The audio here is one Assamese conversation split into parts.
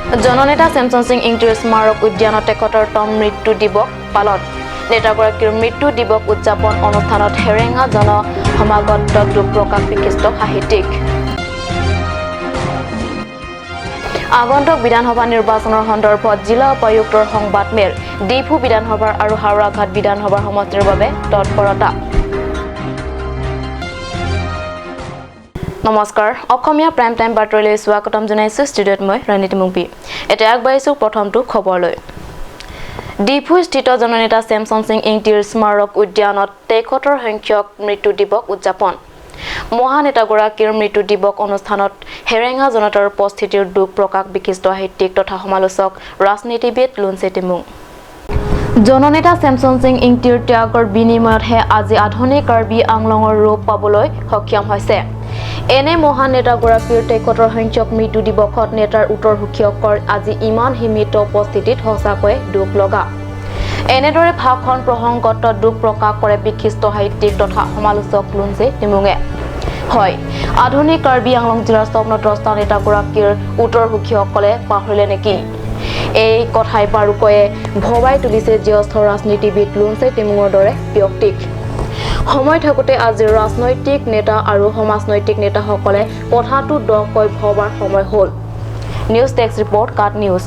জননেতা চেমচন সিং ইংতিৰ স্মাৰক উদ্যানত তেখেতৰ তম মৃত্যু দিৱস পালন। নেতাগৰাকীৰ মৃত্যু দিৱস উদযাপন অনুষ্ঠানত হেৰেঙা জনসমাগত দুখ প্ৰকাশ বিশিষ্ট সাহিত্যিক। আগন্তুক বিধানসভা নিৰ্বাচনৰ সন্দৰ্ভত জিলা উপায়ুক্তৰ সংবাদমেল। ডিফু বিধানসভাৰ আৰু হাওৰাঘাট বিধানসভাৰ সমষ্টিৰ বাবে তৎপৰতা। নমস্কাৰ, অসমীয়া প্ৰাইম টাইম বাতৰিলৈ স্বাগতম জনাইছোঁ। ষ্টুডিঅ'ত মই ৰণীতি মুংপি। এতিয়া আগবাঢ়িছোঁ প্ৰথমটো খবৰলৈ। ডিফুস্থিত জননেতা চেমচন সিং ইংতিৰ স্মাৰক উদ্যানত 73 সংখ্যক মৃত্যু দিৱস উদযাপন। মহানেতাগৰাকীৰ মৃত্যু দিৱস অনুষ্ঠানত হেৰেঙা জনতাৰ উপস্থিতিৰ দুখ প্ৰকাশ বিশিষ্ট সাহিত্যিক তথা সমালোচক ৰাজনীতিবিদ লুনচে তিমুং। জননেতা চেমচন সিং ইংতিৰ ত্যাগৰ বিনিময়তহে আজি আধুনিক কাৰ্বি আংলঙৰ ৰূপ পাবলৈ সক্ষম হৈছে। এনে মহান নেতাগৰাকীৰ 73 সংখ্যক মৃত্যু দিৱসত নেতাৰ উত্তৰসূৰীসকল আজি ইমান সীমিত উপস্থিতিত সঁচাকৈয়ে দুখ লগা। এনেদৰে ভাষণ প্ৰসংগত দুখ প্ৰকাশ কৰে বিশিষ্ট সাহিত্যিক তথা সমালোচক লুনচে তিমুঙে। হয়, আধুনিক কাৰ্বি আংলং জিলাৰ স্বপ্নদ্ৰষ্টা নেতাগৰাকীৰ উত্তৰসূৰীসকলে পাহৰিলে নেকি? এই কথাই বাৰুকৈয়ে ভবাই তুলিছে জ্যেষ্ঠ ৰাজনীতিবিদ লুনচে তিমুঙৰ দৰে ব্যক্তিক। সময় থাকোঁতে আজিৰ ৰাজনৈতিক নেতা আৰু সমাজনৈতিক নেতাসকলে কথাটো দকৈ ভবাৰ সময় হ'ল। নিউজ ডেস্ক ৰিপৰ্ট, কাট নিউজ।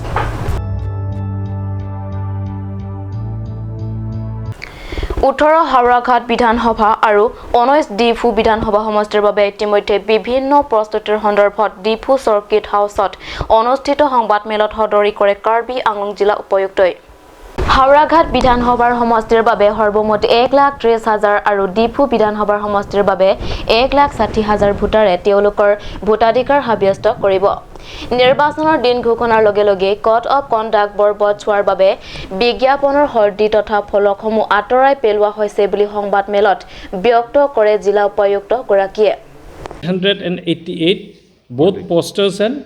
18 হাওৰাঘাট বিধানসভা আৰু 19 ডিফু বিধানসভা সমষ্টিৰ বাবে ইতিমধ্যে বিভিন্ন প্ৰস্তুতিৰ সন্দৰ্ভত ডিফু চৰ্কিট হাউচত অনুষ্ঠিত সংবাদমেলত সদৰি কৰে কাৰ্বি আংলং জিলা উপায়ুক্তই। হাওৰাঘাট বিধানসভাৰ সমষ্টিৰ বাবে সৰ্বমুঠ 1,30,000 আৰু ডিফু বিধানসভাৰ সমষ্টিৰ বাবে 1,60,000 ভোটাৰে তেওঁলোকৰ ভোটাধিকাৰ সাব্যস্ত কৰিব। নিৰ্বাচনৰ দিন ঘোষণাৰ লগে লগে কড অফ কণ্ডাক্ট বলবৎ হোৱাৰ বাবে বিজ্ঞাপনৰ হৰ্দি তথা ফলকসমূহ আঁতৰাই পেলোৱা হৈছে বুলি সংবাদমেলত ব্যক্ত কৰে জিলা উপায়ুক্তগৰাকীয়ে। 188 both posters and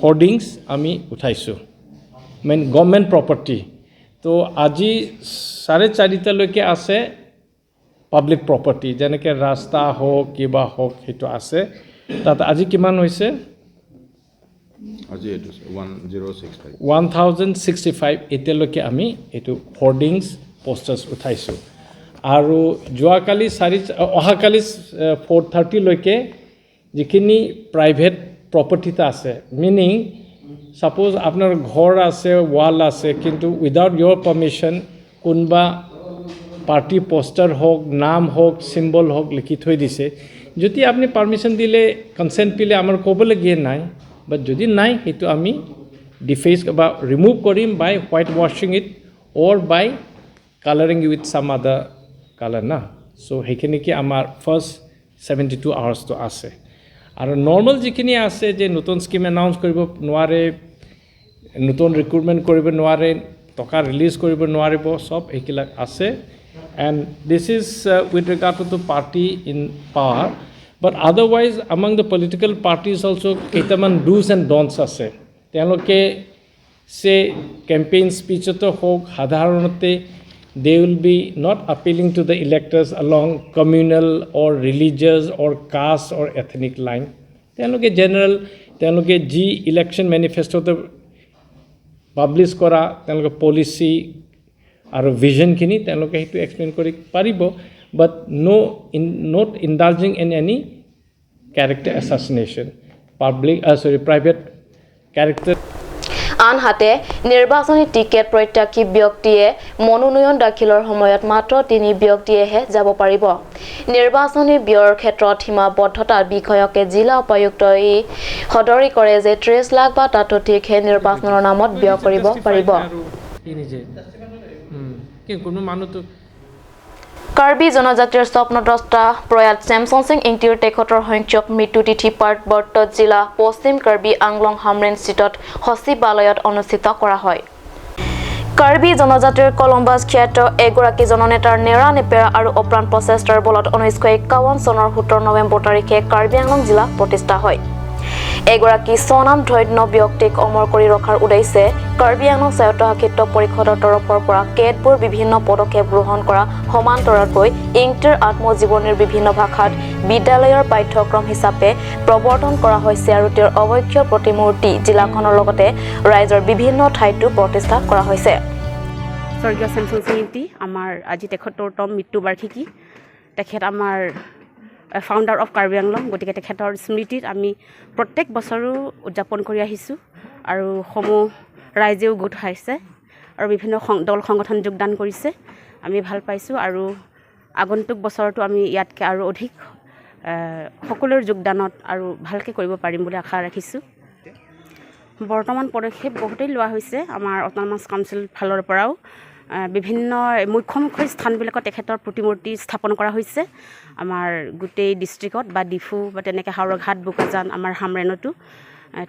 hoardings আমি উঠাইছোঁ, মেইন গভৰ্ণমেণ্ট প্ৰপাৰ্টি। তো আজি 4:30লৈকে আছে পাব্লিক প্ৰপাৰ্টি, যেনেকৈ ৰাস্তা হওক কিবা হওক সেইটো আছে। তাত আজি কিমান হৈছে? আজি এইটো 1065। 1065 এতিয়ালৈকে আমি এইটো হোৰ্ডিংছ পষ্টাৰ্ছ উঠাইছোঁ। আৰু যোৱাকালি অহাকালি 4:30লৈকে যিখিনি প্ৰাইভেট প্ৰপাৰ্টিত আছে, মিনিং ছাপ'জ আপোনাৰ ঘৰ আছে, ৱাল আছে, কিন্তু উইদাউট ইয়ৰ পাৰ্মিশ্যন কোনোবা পাৰ্টি পষ্টাৰ হওক, নাম হওক, চিম্বল হওক লিখি থৈ দিছে, যদি আপুনি পাৰ্মিশ্যন দিলে, কনচেণ্ট দিলে আমাৰ ক'বলগীয়া নাই। বাট যদি নাই, সেইটো আমি ডিফেচ বা ৰিমুভ কৰিম by white washing it or by colouring with some other colour না। চ' সেইখিনিকে আমাৰ ফাৰ্ষ্ট 72 আৱাৰ্ছটো আছে। আৰু নৰ্মেল যিখিনি আছে যে নতুন স্কিম এনাউন্স কৰিব নোৱাৰে, নতুন ৰিক্ৰুটমেণ্ট কৰিব নোৱাৰে, টকা ৰিলিজ কৰিব নোৱাৰিব, চব এইবিলাক আছে। And this is with regard to the party in power, but otherwise among the political parties also কেইটামান ডুজ এণ্ড ডন্টছ আছে। তেওঁলোকে চে কেম্পেইন স্পীচতো হওক, সাধাৰণতে they will be not appealing to the electors along communal or religious or caste or ethnic line. তেওঁলোকে জেনেৰেল, তেওঁলোকে যি ইলেকশ্যন মেনিফেষ্ট'তে পাব্লিছ কৰা তেওঁলোকে পলিচি আৰু ভিজনখিনি তেওঁলোকে সেইটো এক্সপ্লেইন কৰি পাৰিব, but no in not indulging in any character assassination, public sorry private character. আনহাতে নিৰ্বাচনী টিকেট প্ৰত্যাশী ব্যক্তিয়ে মনোনয়ন দাখিলৰ সময়ত মাত্ৰ 3 ব্যক্তিয়েহে যাব পাৰিব। নিৰ্বাচনী ব্যয়ৰ ক্ষেত্ৰত সীমাবদ্ধতাৰ বিষয়কে জিলা উপায়ুক্তই সদৰি কৰে যে 30 লাখ বা তাতোধিকহে নিৰ্বাচনৰ নামত ব্যয় কৰিব পাৰিব। কাৰ্বি জনজাতিৰ স্বপ্নদ্ৰষ্টা প্ৰয়াত চেমচন সিং ইংতিৰ 73 সংখ্যক মৃত্যুতিথি পাৰ্বত্য জিলা পশ্চিম কাৰ্বি আংলং হামৰেণস্থিত সচিবালয়ত অনুষ্ঠিত কৰা হয়। কাৰ্বি জনজাতিৰ কলম্বাছ খ্যাত এগৰাকী জননেতাৰ নেৰানেপেৰা আৰু অপ্ৰাণ প্ৰচেষ্টাৰ বলত 1951 চনৰ 17 নৱেম্বৰ তাৰিখে কাৰ্বি আংলং জিলা প্ৰতিষ্ঠা হয়। এগৰাকী স্বনামধন্য ব্যক্তিক অমৰ কৰি ৰখাৰ উদ্দেশ্যে কাৰ্বি আংলং স্বায়ত্তশাসিত পৰিষদৰ তৰফৰ পৰা কেতবোৰ বিভিন্ন পদক্ষেপ গ্ৰহণ কৰা সমান্তৰালকৈ ইংতিৰ আত্মজীৱনীৰ বিভিন্ন ভাষাত বিদ্যালয়ৰ পাঠ্যক্ৰম হিচাপে প্ৰৱৰ্তন কৰা হৈছে আৰু তেওঁৰ অৱক্ষ প্ৰতিমূৰ্তি জিলাখনৰ লগতে ৰাজ্যৰ বিভিন্ন ঠাইতো প্ৰতিষ্ঠা কৰা হৈছে। স্বৰ্গীয় চেমচন সিং ইংতি আমাৰ আজি 73তম মৃত্যুবাৰ্ষিকী। তেখেত আমাৰ ফাউণ্ডাৰ অফ কাৰ্বি আংলং, গতিকে তেখেতৰ স্মৃতিত আমি প্ৰত্যেক বছৰো উদযাপন কৰি আহিছোঁ আৰু সমূহ ৰাইজেও গোট খাইছে আৰু বিভিন্ন দল সংগঠন যোগদান কৰিছে। আমি ভাল পাইছোঁ আৰু আগন্তুক বছৰতো আমি ইয়াতকৈ আৰু অধিক সকলোৰে যোগদানত আৰু ভালকৈ কৰিব পাৰিম বুলি আশা ৰাখিছোঁ। বৰ্তমান পদক্ষেপ বহুতেই লোৱা হৈছে। আমাৰ অট'নমাছ কাউন্সিল ফালৰ পৰাও বিভিন্ন মুখ্য মুখ্য স্থানবিলাকত তেখেতৰ প্ৰতিমূৰ্তি স্থাপন কৰা হৈছে। আমাৰ গোটেই ডিষ্ট্ৰিক্টত বা ডিফু বা তেনেকৈ হাওৰাঘাট, বোকাজান, আমাৰ হামৰেণতো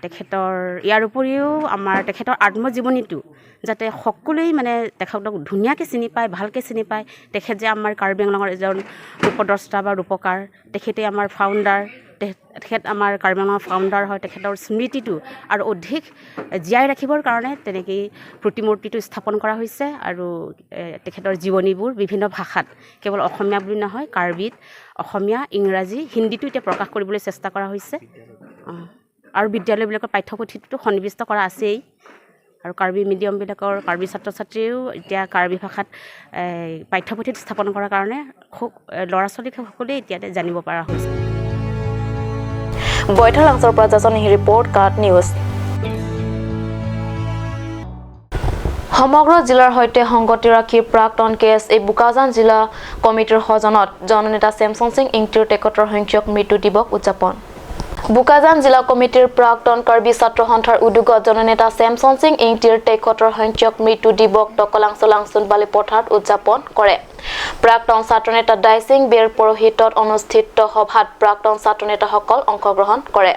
তেখেতৰ, ইয়াৰ উপৰিও আমাৰ তেখেতৰ আত্মজীৱনীটো যাতে সকলোৱেই মানে তেখেতক ধুনীয়াকৈ চিনি পায়, ভালকৈ চিনি পায়, তেখেত যে আমাৰ কাৰ্বি আংলঙৰ এজন ৰূপদ্ৰষ্টা বা ৰূপকাৰ, তেখেতে আমাৰ ফাউণ্ডাৰ, তেখেত আমাৰ কাৰ্বি আংলঙৰ ফাউণ্ডাৰ হয়। তেখেতৰ স্মৃতিটো আৰু অধিক জীয়াই ৰাখিবৰ কাৰণে তেনেকেই প্ৰতিমূৰ্তিটো স্থাপন কৰা হৈছে আৰু তেখেতৰ জীৱনীবোৰ বিভিন্ন ভাষাত, কেৱল অসমীয়া বুলি নহয়, কাৰ্বিত, অসমীয়া, ইংৰাজী, হিন্দীটো এতিয়া প্ৰকাশ কৰিবলৈ চেষ্টা কৰা হৈছে। আৰু বিদ্যালয়বিলাকৰ পাঠ্যপুথিটো সন্নিৱিষ্ট কৰা আছেই আৰু কাৰ্বি মিডিয়ামবিলাকৰ কাৰ্বি ছাত্ৰ ছাত্ৰীয়েও এতিয়া কাৰ্বি ভাষাত পাঠ্যপুথিত স্থাপন কৰাৰ কাৰণে খুব ল'ৰা ছোৱালীক সকলোৱে এতিয়া জানিব পৰা হৈছে। বৈঠালাংছৰ পৰা জাজনী ৰিপৰ্ট, কাট নিউজ। সমগ্ৰ জিলাৰ সৈতে সংগতি ৰাখি প্ৰাক্তন কেএছএ বোকাজান জিলা কমিটিৰ সজনত জননেতা চেমচন সিং ইংতিৰ 73 সংখ্যক মৃত্যু দিৱস উদযাপন। বোকাজান জিলা কমিটিৰ প্ৰাক্তন কাৰ্বি ছাত্ৰ সন্থাৰ উদ্যোগত জননেতা চেমচন সিং ইংতিৰ 73 সংখ্যক মৃত্যু দিৱস টকলাংছ লাংচুন বালি পথাৰত উদযাপন কৰে। প্ৰাক্তন ছাত্ৰনেতা ডাইচিং বেৰ পৌৰোহিত্যত অনুষ্ঠিত সভাত প্ৰাক্তন ছাত্ৰনেতাসকল অংশগ্ৰহণ কৰে।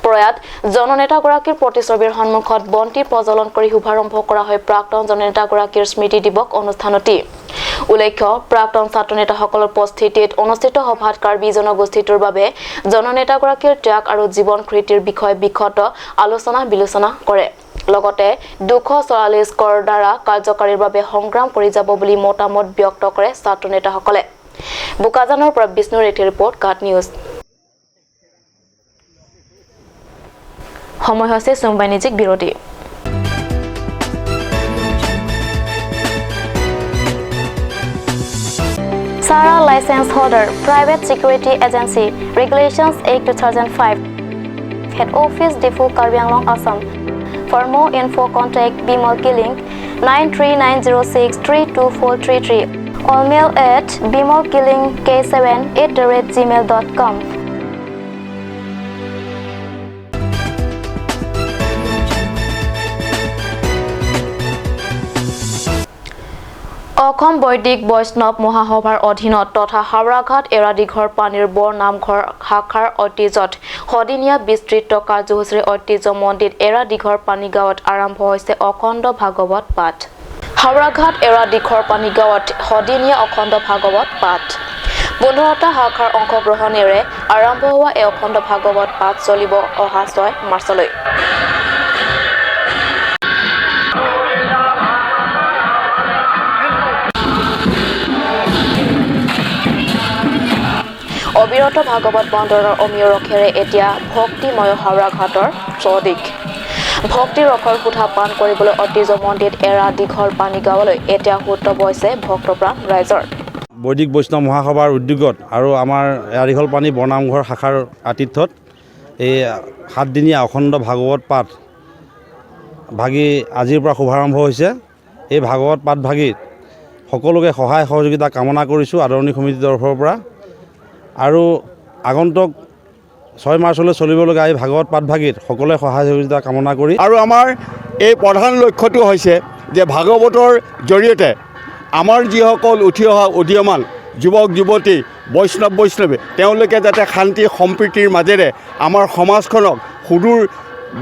প্ৰয়াত জননেতাগৰাকীৰ প্ৰতিচ্ছবিৰ সন্মুখত বন্তি প্ৰজ্বলন কৰি শুভাৰম্ভ কৰা হয় প্ৰাক্তন জননেতাগৰাকীৰ স্মৃতি দিৱস অনুষ্ঠানটি। উল্লেখ্য, প্ৰাক্তন ছাত্ৰনেতাসকলৰ উপস্থিতিত অনুষ্ঠিত সভাত কাৰ্বি জনগোষ্ঠীটোৰ বাবে জননেতাগৰাকীৰ ত্যাগ আৰু জীৱন কৃতিৰ বিষয়ে বিশদ আলোচনা বিলোচনা কৰে। লগতে 244 কৰ দ্বাৰা কাৰ্যকাৰীৰ বাবে সংগ্ৰাম কৰি যাব বুলি মতামত ব্যক্ত কৰে ছাত্ৰনেতাসকলে। বোকাজানৰ পৰা বিষ্ণু ৰেখীৰ ৰিপৰ্ট, কাট নিউজ। সময় হৈছে চুম বাণিজ্যিক বিৰতি। Sara license holder, Private Security Agency, Regulations 8 2005, Head Office Diphu, Karbi Anglong, Assam. For more info, contact Bimal Killing 9390632433 or mail at bimalkillingk7@gmail.com. Assam বৈদিক বৈষ্ণৱ মহাসভাৰ অধীনত তথা হাওৰাঘাট এৰাদীঘৰ পানীৰ বৰ নামঘৰ শাখাৰ ঐতিহ্যত সদিনীয়া বিস্তৃত কাৰ্যসূচীৰে ঐতিহ্য মন্দিৰ এৰাদীঘৰ পানীগাঁৱত আৰম্ভ হৈছে অখণ্ড ভাগৱত পাঠ। হাওৰাঘাট এৰাদীঘৰ পানীগাঁৱত সদিনীয়া অখণ্ড ভাগৱত পাঠ 15টা শাখাৰ অংশগ্ৰহণেৰে আৰম্ভ হোৱা এই অখণ্ড ভাগৱত পাঠ চলিব অহা 6 মাৰ্চলৈ। অবিৰত ভাগৱত বন্দৰৰ অমীয় ৰসেৰে এতিয়া ভক্তিময় হাওৰাঘাটৰ চৌদিশ। ভক্তি ৰসৰ সুধা পান কৰিবলৈ ঐতিহ্য মন্দিৰ এৰা দীঘল পানীগাঁৱলৈ এতিয়া সোঁত বৈছে ভক্তপ্ৰাণ ৰাইজৰ। বৈদিক বৈষ্ণৱ মহাসভাৰ উদ্যোগত আৰু আমাৰ এৰাদীঘল পানী বৰনামঘৰ শাখাৰ আতিথ্যত এই 7দিনীয়া অখণ্ড ভাগৱত পাঠ ভাগি আজিৰ পৰা শুভাৰম্ভ হৈছে। এই ভাগৱত পাঠ ভাগিত সকলোকে সহায় সহযোগিতা কামনা কৰিছোঁ আদৰণি সমিতিৰ তৰফৰ পৰা। আৰু আগন্তুক 6 মাৰ্চলৈ চলিবলগীয়া এই ভাগৱত পাঠভাগিত সকলোৱে সহায় সহযোগিতা কামনা কৰি আৰু আমাৰ এই প্ৰধান লক্ষ্যটো হৈছে যে ভাগৱতৰ জৰিয়তে আমাৰ যিসকল উঠি অহা উদীয়মান যুৱক যুৱতী বৈষ্ণৱ বৈষ্ণৱী তেওঁলোকে যাতে শান্তি সম্প্ৰীতিৰ মাজেৰে আমাৰ সমাজখনক সুদূৰ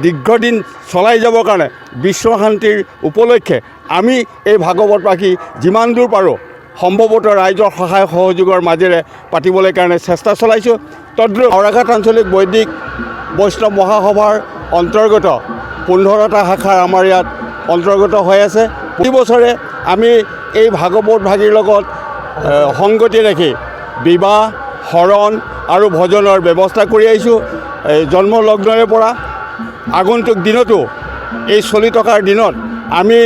দীৰ্ঘদিন চলাই যাবৰ কাৰণে বিশ্ব শান্তিৰ উপলক্ষে আমি এই ভাগৱত পাখি যিমান দূৰ পাৰোঁ সম্ভৱতঃ ৰাইজৰ সহায় সহযোগৰ মাজেৰে পাতিবলৈ কাৰণে চেষ্টা চলাইছোঁ। তদ্ৰুপ হাওৰাঘাট আঞ্চলিক বৈদিক বৈষ্ণৱ মহাসভাৰ অন্তৰ্গত 15টা শাখাৰ আমাৰ ইয়াত অন্তৰ্গত হৈ আছে। প্ৰতি বছৰে আমি এই ভাগৱত ভাগিৰ লগত সংগতি ৰাখি বিবাহ, শৰণ আৰু ভজনৰ ব্যৱস্থা কৰি আহিছোঁ। এই জন্মলগ্নৰে পৰা আগন্তুক দিনতো এই চলি থকাৰ দিনত আমি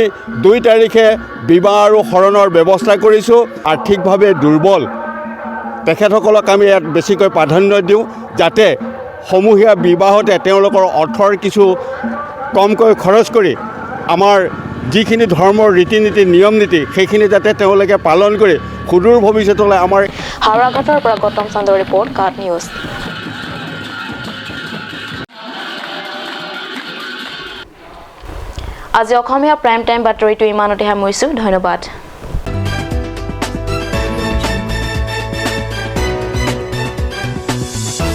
2 তাৰিখে বিবাহ আৰু শৰণৰ ব্যৱস্থা কৰিছোঁ। আৰ্থিকভাৱে দুৰ্বল তেখেতসকলক আমি ইয়াত বেছিকৈ প্ৰাধান্য দিওঁ, যাতে সমূহীয়া বিবাহতে তেওঁলোকৰ অৰ্থৰ কিছু কমকৈ খৰচ কৰি আমাৰ যিখিনি ধৰ্মৰ ৰীতি নীতি নিয়ম নীতি সেইখিনি যাতে তেওঁলোকে পালন কৰি সুদূৰ ভৱিষ্যতলৈ আমাৰ হাওৰাঘাটৰ পৰা গৌতম চন্দ্ৰৰ ৰিপৰ্ট, কাট নিউজ। আজি অসমীয়া প্ৰাইম টাইম বাতৰিটো ইমানতে সামৰিছোঁ। ধন্যবাদ।